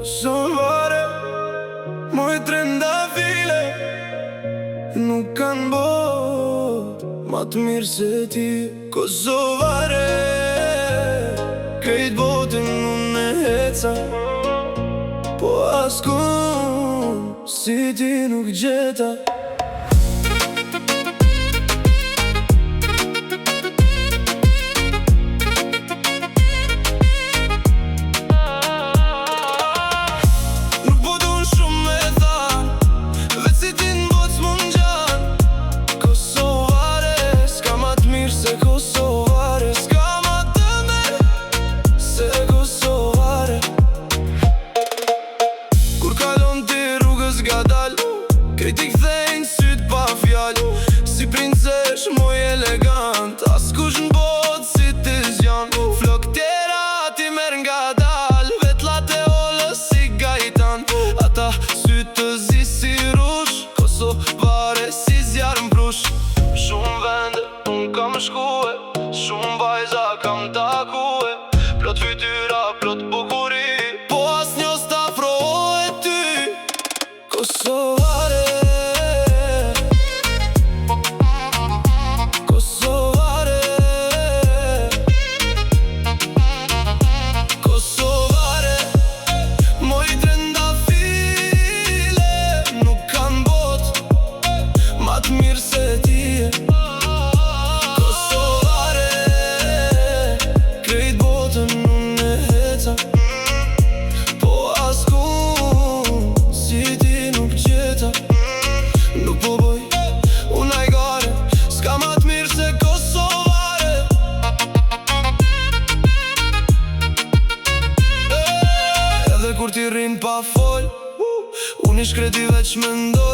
Kosovare, moj trëndafile, nuk kanë botë ma të mirë se ti. Kosovare, krejt botën unë e heca, po askun si ti nuk gjeta. Nuk po dun shumë me than, veç si ti në botë s'mun gjan. Kosovare, s'ka ma të mirë se Kosovare, s'ka ma të mirë se Kosovare. Kur kalon ti rrugës gadal, krejt i kthejnë syt pa fjall. Si princesh moj elegant, askush në botë si ti zgjan. Flok tjera ti merr ngadal, vetllat e hollës si gajtan. Ata sy të zi si rrush, Kosovare si zjarr në prush. Shumë vende unë kam shkue, shumë vajza kam takue, plot fytyra, plot bukuri, po asnjë s't'afrohet ty. Kosovare, Kosovare, Kosovare, moj trëndafile, nuk kanë bot ma të mirë se ti. Kosovare, krejt botën unë e heca, po askun si ti nuk gjeta. Nuk po boj, unë hajgare, s'ka ma të mirë se Kosovare. Edhe kur ti rrin pa fol, unë i shkreti veç mendoj.